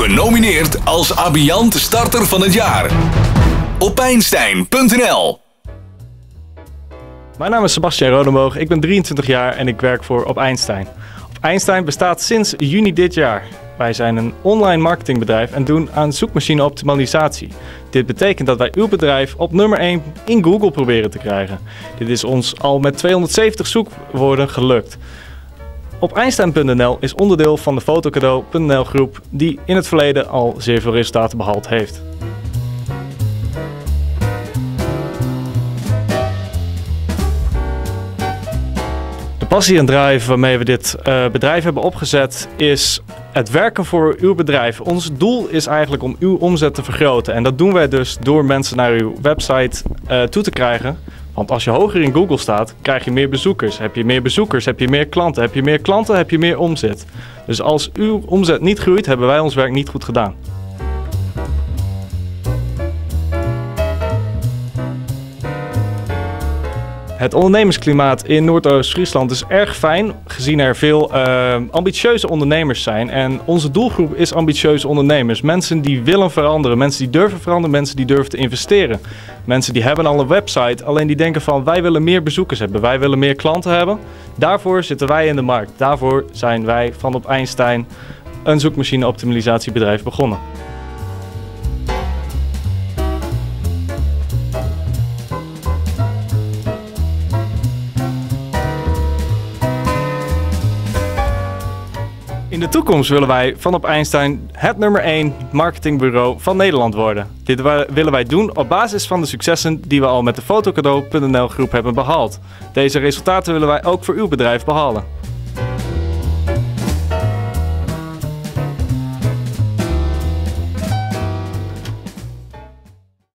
Genomineerd als Abiant Starter van het Jaar. Opeinstein.nl. Mijn naam is Sebastian Rodenboog, ik ben 23 jaar en ik werk voor Op Einstein. Op Einstein bestaat sinds juni dit jaar. Wij zijn een online marketingbedrijf en doen aan zoekmachine optimalisatie. Dit betekent dat wij uw bedrijf op nummer 1 in Google proberen te krijgen. Dit is ons al met 270 zoekwoorden gelukt. Op Einstein.nl is onderdeel van de fotocadeau.nl groep die in het verleden al zeer veel resultaten behaald heeft. De passie en drive waarmee we dit bedrijf hebben opgezet is het werken voor uw bedrijf. Ons doel is eigenlijk om uw omzet te vergroten. En dat doen wij dus door mensen naar uw website toe te krijgen. Want als je hoger in Google staat, krijg je meer bezoekers. Heb je meer bezoekers, heb je meer klanten. Heb je meer klanten, heb je meer omzet. Dus als uw omzet niet groeit, hebben wij ons werk niet goed gedaan. Het ondernemersklimaat in Noordoost-Friesland is erg fijn, gezien er veel ambitieuze ondernemers zijn. En onze doelgroep is ambitieuze ondernemers. Mensen die willen veranderen, mensen die durven veranderen, mensen die durven te investeren. Mensen die hebben al een website, alleen die denken van wij willen meer bezoekers hebben, wij willen meer klanten hebben. Daarvoor zitten wij in de markt. Daarvoor zijn wij van Op Einstein een zoekmachine optimalisatiebedrijf begonnen. In de toekomst willen wij van Op Einstein het nummer 1 marketingbureau van Nederland worden. Dit willen wij doen op basis van de successen die we al met de fotocadeau.nl groep hebben behaald. Deze resultaten willen wij ook voor uw bedrijf behalen.